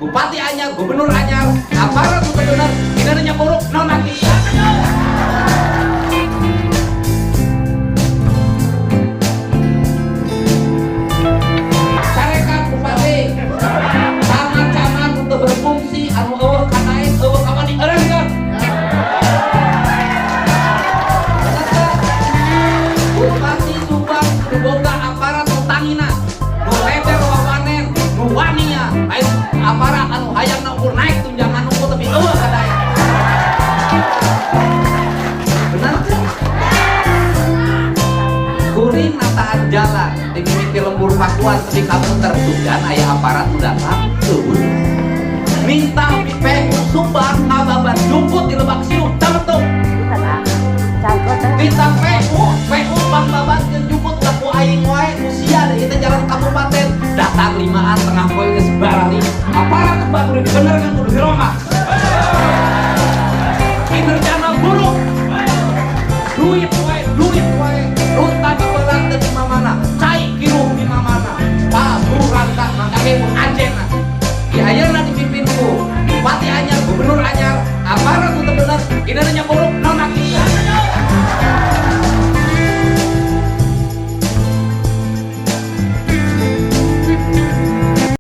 Bupati anyar, gubernur anyar, aparat nu bener, kinerjanya buruk, nonaktifkan. Carekan bupati, camat-camat untuk berfungsi, anu euweuh kadaek, euweuh kawani, eureunkeun. Bupati Subang kudu boga aparat nu tangina, nu leber wawanen, nu wania, lain aparat anu hayangna ukur naik tunjangan ukur tapi euweuh kadaek. Benar teu? Kuring nataan jalan di mimiti lembur Pakuan tepi ka muter sugan aya aparat nu datang, euweuh. Minta PU Subang ngababat jukut di Lebak Siung, temetung. Minta PU, PU pangbabatkeun jukut ulah ku aing wae nu sia da ieu teh jalan kabupaten. Datang limaan tengah poe geus barali. Aparat Subang kudu dibenerkeun, kudu dirombak. Kinerjana buruk. Duit wae, duit wae.